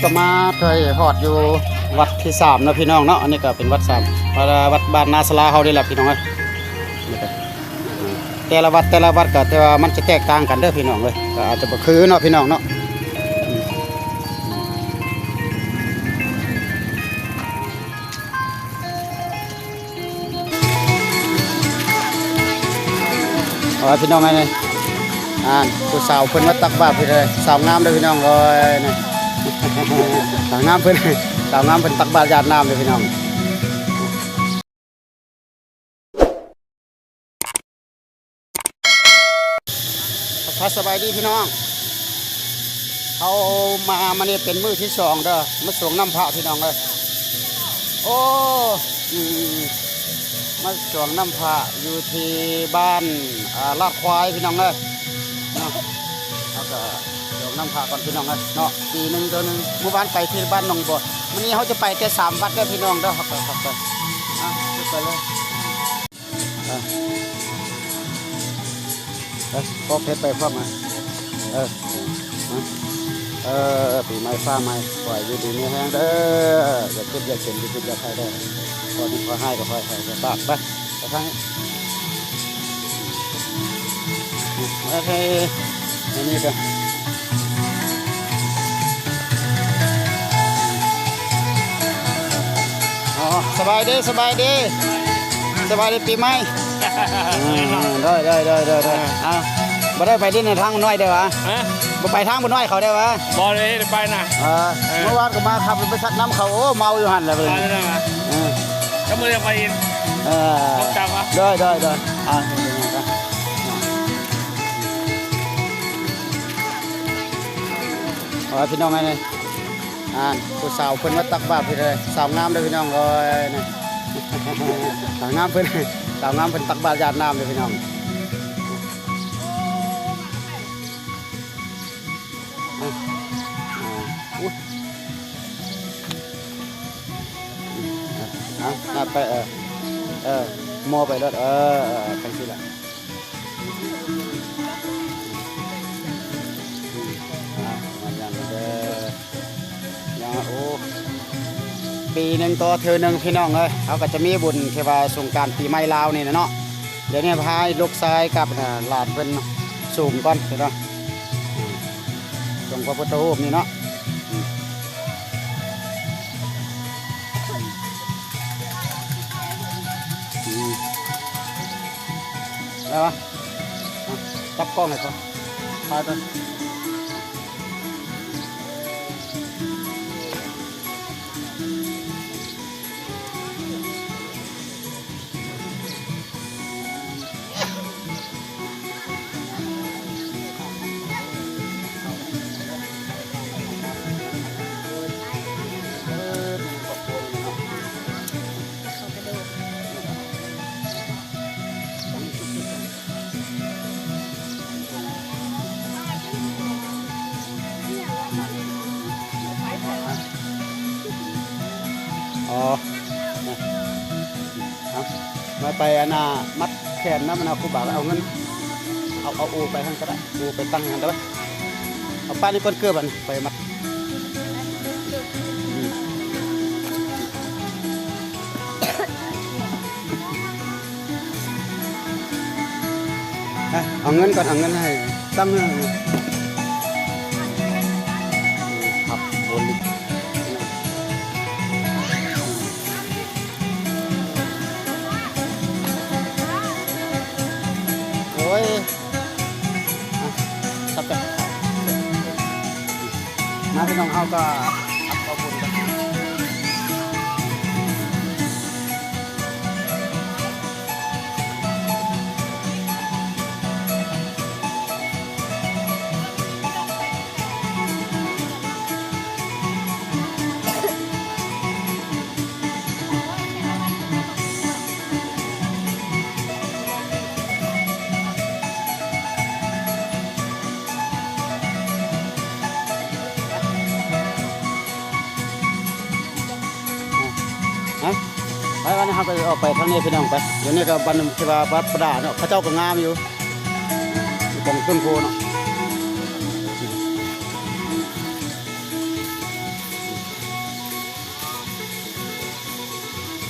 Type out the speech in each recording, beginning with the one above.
ກໍມາເຄີຍຮອດຢູ່ວັດທີສາມເນາະພີ່ນ້ອງເນາະ. ອັນນີ້ກໍເປັນວັດສາມ ວັດ ວັດບ້ານນາສະລາເຮົານີ້ແຫຼະພີ່ນ້ອງເອີຍ. ນີ້ກໍ ແຕ່ລະວັດ ແຕ່ລະວັດກໍ ແຕ່ວ່າມັນຈະແຕກຕ່າງກັນເດີພີ່ນ້ອງເອີຍ, ກໍອາດຈະບໍ່ຄືເນາະພີ່ນ້ອງເນາະ. ເອີ ພີ່ນ້ອງເອີຍ ນີ້ ອ່າ ຜູ້ສາວເພິ່ນມາຕັກບາດພີ່ເດີ, ສາວງາມເດີພີ່ນ້ອງເອີຍ ນີ້ ສາວງາມເພິ່ນ ສາວງາມເພິ່ນຕັກບາດຢາດນ້ຳເດີພີ່ນ້ອງ. ທັກທາຍສະບາຍດີພີ່ນ້ອງ, ເຮົາມາມື້ນີ້ເປັນມື້ທີສອງເດີ ມາສວງນ້ຳພະພີ່ນ້ອງເອີຍ. ໂອ້ ອືມ ມາສວງນ້ຳພະຢູ່ທີ່ບ້ານ ອ່າ ລາດຄວາຍພີ່ນ້ອງເອີຍເນາະ. ເຮົາກໍສວງນ້ຳພະກ່ອນພີ່ນ້ອງເອີຍເນາະ, ປີໜຶ່ງເທື່ອໜຶ່ງ. ມື້ວານໄປທີ່ບ້ານໜອງບົວ, ມື້ນີ້ເຮົາຈະໄປແຕ່ສາມວັດເດີພີ່ນ້ອງເດີ. ເຮົາໄປ ເຮົາໄປ ອ່ະ ໄປເລີຍ. ອ່ະ ເອີ ພໍເພັດໄປພ້ອມມາ. ເອີ ມາ ເອີ ປີໃໝ່ຟ້າໃໝ່ ຂໍໃຫ້ຢູ່ດີມີແຮງເດີ, ຢ່າເຈັບຢ່າເຈັນ ຢ່າເຈັບຢ່າໄຂ້ເດີ, ພໍດີພໍຮ້າຍກໍຂໍໃຫ້ໄປ ໄປທາງນີ້ ໂອເຄ ອັນນີ້ກໍ ອໍ ສະບາຍດີ ສະບາຍດີ ສະບາຍດີປີໃໝ່. ອືມ ໄດ້ ໄດ້ ໄດ້ ໄດ້ ໄດ້. ເອີ ເອົາ ບໍ່ໄດ້ໄປຫຼິ້ນທາງບຸນນ້ອຍເດີຫວາ? ຮະ? ບໍ່ໄປທາງບຸນນ້ອຍເຂົາເດີຫວາ? ບໍ່ໄດ້ໄປນະ. ເອີ ເອີ ເມື່ອວານກໍມາຂັບລົດໄປຊັດນ້ຳເຂົາ ໂອ້ ເມົາຢູ່ຫັ້ນແຫຼະເພິ່ນ. ເອົາແລ້ວນະ ເອີ ກໍມື້ດຽວໄປອີກ. ເອີ ຂອບໃຈຫວາ? ໄດ້ ໄດ້ ໄດ້. ອ່າ ເອົາ ພີ່ນ້ອງເອີຍ ນີ້ ອ່າ ຜູ້ສາວເພິ່ນມາຕັກບາດພີ່ເດີ, ສາວງາມເດີພີ່ນ້ອງເອີຍ ນີ້ ສາວງາມເພິ່ນ ສາວງາມເພິ່ນຕັກບາດຢາດນ້ຳເດີພີ່ນ້ອງ. ອ່ະ ອ່າ ອຸ້ຍ ອ່ະ ເອົາ ນັບໄປ ເອີ ເອີ ມໍໄປໂລດ ເອີ ເອີ ຈັ່ງຊີ້ລະ. ອືມ ອ່າ ມາຢ້າມເດີ ຢ່າ ໂອ້ ປີໜຶ່ງຕໍ່ເທື່ອໜຶ່ງພີ່ນ້ອງເອີຍ, ເຮົາກໍຈະມີບຸນທີ່ວ່າສົງການປີໃໝ່ລາວນີ້ນະເນາະ. ດຽວນີ້ພາລູກຊາຍກັບ ອາ ຫຼານເພິ່ນສູມກ່ອນເນາະ, ອືມ ສົງພະພຸດທະຮູບນີ້ເນາະ. ອືມ ອືມ ໄດ້ປະ? ອ່ະ ຈັບກ້ອງໃຫ້ເຂົາ ຖ່າຍໄປ. ອໍ ເອົາ ມາໄປອັນນ່າ ມັດແຂນນຳອັນນ່າ ຄູບາ ເອົາເງິນ ເອົາ ເອົາອູໄປຫັ້ນກໍໄດ້ ອູໄປຕັ້ງຫັ້ນເດີ. ເອົາປ້ານີ້ກ່ອນ ເກີບອັນໄປມັດ ອືມ. ເອົາເງິນກ່ອນ ເອົາເງິນໃຫ້ຕັ້ງ ເອີ ຄັບໂອລິ ໂອ້ຍ ມາພີ່ນ້ອງເຮົາກໍຮັບເອົາບຸນກັນ. ຮະ ໄປ ວັນນີ້ເຮົາກໍອອກໄປທາງນີ້ພີ່ນ້ອງ ໄປ ດຽວນີ້ກໍວັນທີ່ວ່າວັດປະດາເນາະ ເຂົາເຈົ້າກໍງາມຢູ່ ກອງຕົ້ນໂພເນາະ.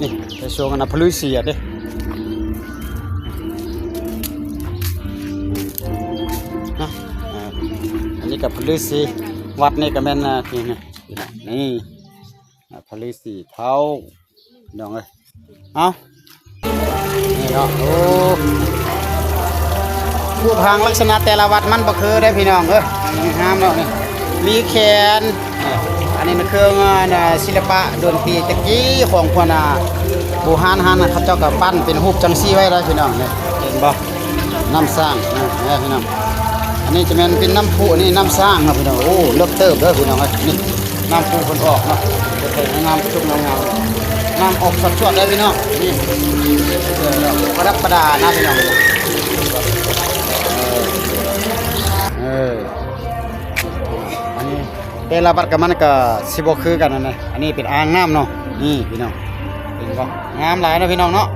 ນີ້ໄປຊ່ວງອັນນະ ພະລືສີເດ້ ນະ ອັນນີ້ກໍພະລືສີ ວັດນີ້ກໍແມ່ນ ນີ້ ນີ້ ອ່າ ພະລືສີເຖົ້າ ພີ່ນ້ອງເອີຍ ເອົ້າ ນີ້ເນາະ ໂອ້ ຮູບຮ່າງລັກສະນະແຕ່ລະວັດມັນບໍ່ຄືເດ້ພີ່ນ້ອງເອີຍ ງາມເນາະ ນີ້ມີແຄນ ອັນນີ້ມັນເຄື່ອງ ອ່າ ສິລະປະດົນຕີແຕ່ກີ້ຂອງພວກ ອ່າ ບູຮານຫັ້ນ ເຂົາເຈົ້າກໍປັ້ນເປັນຮູບຈັ່ງຊີ້ໄວ້ໄດ້ພີ່ນ້ອງ ນີ້ເຫັນບໍ່ ນ້ຳຊ້າງ ນີ້ພີ່ນ້ອງ ອັນນີ້ຈະແມ່ນເປັນນ້ຳພຸ ອັນນີ້ນ້ຳຊ້າງເນາະພີ່ນ້ອງ ໂອ້ ເລິກເຕີບເດີພີ່ນ້ອງເອີຍ ນີ້ ນ້ຳພຸເພິ່ນອອກເນາະ ງາມ ຊຸບງາມໆ ນ້ຳອອກສວດໆ ເດີພີ່ນ້ອງ ນີ້ ເອີ ປະດັບປະດານະພີ່ນ້ອງ ເອີ ເອີ ອັນນີ້ແຕ່ລະວັດກັບມັນກໍຊິບໍ່ຄືກັນນະ ອັນນີ້ເປັນອ່າງນ້ຳເນາະ ນີ້ພີ່ນ້ອງ ເຫັນບໍ່ ງາມຫຼາຍເນາະພີ່ນ້ອງເນາະ.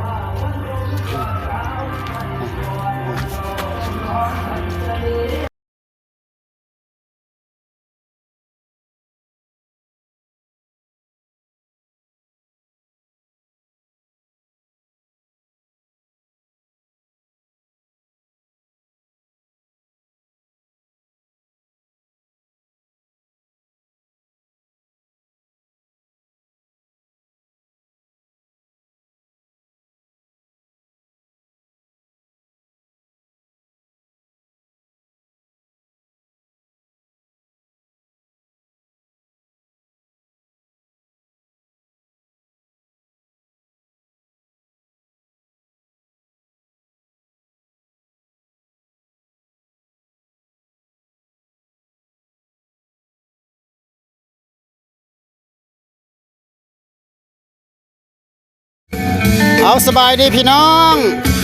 ເອົາ ສະບາຍດີພີ່ນ້ອງ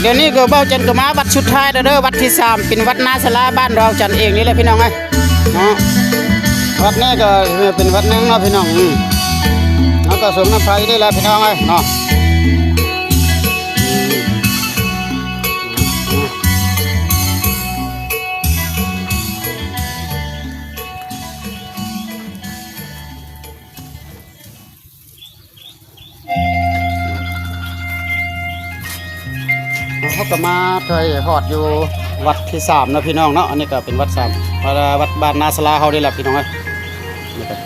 ດຽວນີ້ກໍເບົາຈັນກໍມາວັດສຸດທ້າຍແລ້ວເດີ ວັດທີສາມ ເປັນວັດນາສາລາບ້ານດອງຈັນເອງນີ້ແຫຼະພີ່ນ້ອງເອີຍເນາະ ວັດນີ້ກໍເປັນວັດໜຶ່ງເນາະພີ່ນ້ອງ ເຮົາກໍສົມນ້ຳພະຢູ່ນີ້ແຫຼະພີ່ນ້ອງເອີຍເນາະ. ເຮົາກໍມາເຖິງຮອດຢູ່ວັດທີສາມເນາະພີ່ນ້ອງເນາະ ອັນນີ້ກໍເປັນວັດສາມ ວັດ ວັດບ້ານນາສາລາເຮົານີ້ແຫຼະພີ່ນ້ອງເອີຍ ນີ້ກໍ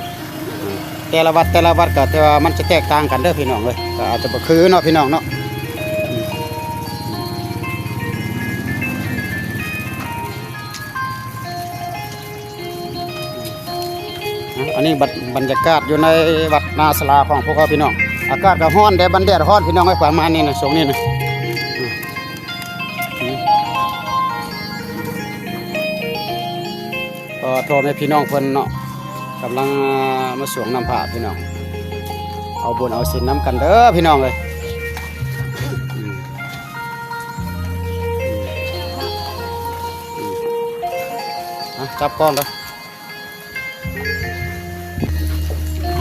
ແຕ່ລະວັດ ແຕ່ລະວັດກໍ ແຕ່ວ່າມັນຈະແຕກຕ່າງກັນເດີພີ່ນ້ອງເອີຍ ກໍອາດຈະບໍ່ຄືເນາະພີ່ນ້ອງເນາະ. ອັນນີ້ບັນ ບັນຍາກາດຢູ່ໃນວັດນາສາລາຂອງພວກເຮົາພີ່ນ້ອງ ອາກາດກໍຮ້ອນແດ່ ບັນແດດຮ້ອນພີ່ນ້ອງເອີຍ ປະມານນີ້ນະ ຊ່ວງນີ້ນະ ກໍພໍ່ແມ່ພີ່ນ້ອງເພິ່ນເນາະ ກຳລັງມາສວງນ້ຳພະພີ່ນ້ອງ ເອົາບຸນເອົາສິນນຳກັນເດີພີ່ນ້ອງເອີຍ. ອ່ະ ຈັບກ້ອງເດີ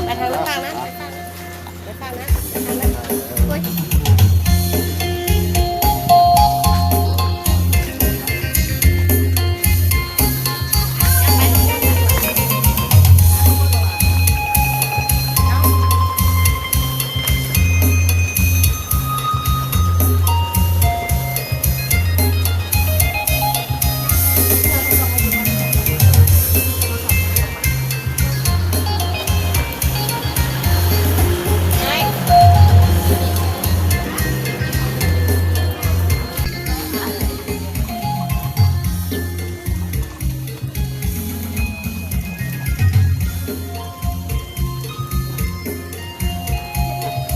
ໄປທາງນັ້ນ ໄປທາງນັ້ນ ໄປທາງນັ້ນ ໄປທາງນັ້ນ ໂອ້ຍ.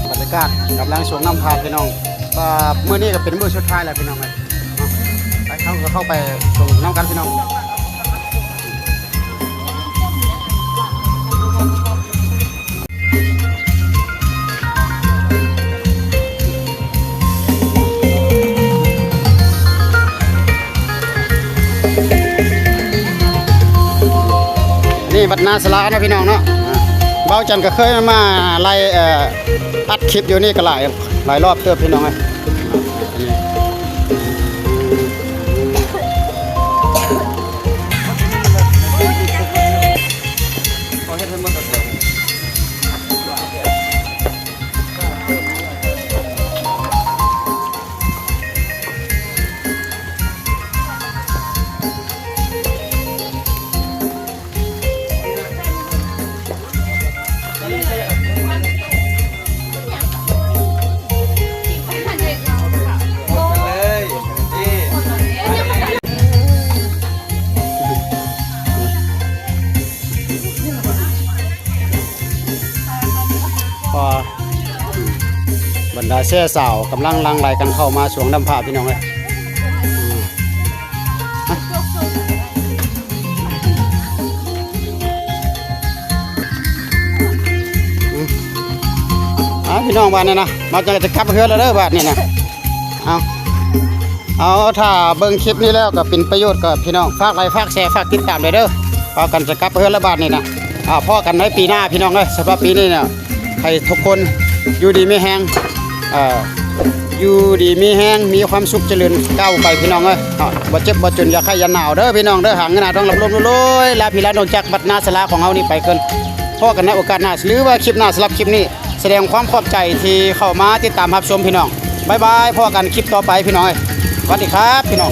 ບັນຍາກາດກຳລັງສວງນ້ຳພະພີ່ນ້ອງ ກໍມື້ນີ້ກໍເປັນມື້ສຸດທ້າຍແລ້ວພີ່ນ້ອງເອີຍເນາະ ໄປ ເຮົາກໍເຂົ້າໄປສວງນຳກັນພີ່ນ້ອງ. ນີ້ວັດນາສາລາເນາະພີ່ນ້ອງເນາະ ອ່າ ເອົາຈັນກໍເຄີຍມາໄລ່ ເອີ ອັດຄລິບຢູ່ນີ້ກໍຫຼາຍ ຫຼາຍລອບເຕີບພີ່ນ້ອງເອີຍ. ພໍບັນດາແຊສາວກຳລັງຫຼັ່ງໄຫຼກັນເຂົ້າມາຊ່ວງນຳພາພີ່ນ້ອງເອີຍ. ອືມ ອືມ ອືມ ອ່າ ພີ່ນ້ອງ ບາດນີ້ນະ ມາຈະ ຈະກັບເຮືອນແລ້ວເດີບາດນີ້ນະ. ເອົາ ເອົາ ຖ້າເບິ່ງຄລິບນີ້ແລ້ວກໍເປັນປະໂຫຍດ ກໍພີ່ນ້ອງຝາກໄລ ຝາກແຊ ຝາກຕິດຕາມໄດ້ເດີ. ພາກັນຈະກັບເຮືອນແລ້ວບາດນີ້ນະ. ອ່າ ພໍ້ກັນໃນປີໜ້າພີ່ນ້ອງເອີຍ. ສຳລັບປີນີ້ນະ ໃຫ້ທຸກຄົນຢູ່ດີມີແຮງ ເອີ ຢູ່ດີມີແຮງ ມີຄວາມສຸກຈະເລີນກ້າວໄປພີ່ນ້ອງເອີຍເນາະ. ບໍ່ເຈັບບໍ່ຈົນ ຢ່າໄຂ້ຢ່າໜາວເດີພີ່ນ້ອງເດີ. ຫາເງິນຫາທອງ ລ່ຳລວຍລວຍ ລາພີລາດອງຈາກວັດນາສາລາຂອງເຮົານີ້ໄປເກີນ. ພໍ້ກັນໃນໂອກາດໜ້າ ຫຼືວ່າຄລິບໜ້າ. ສຳລັບຄລິບນີ້ ສະແດງຄວາມຂອບໃຈທີ່ເຂົ້າມາຕິດຕາມຮັບຊົມພີ່ນ້ອງ. ບາຍບາຍ ພໍ້ກັນຄລິບຕໍ່ໄປພີ່ນ້ອງເອີຍ. ສະຫວັດດີຄັບພີ່ນ້ອງ.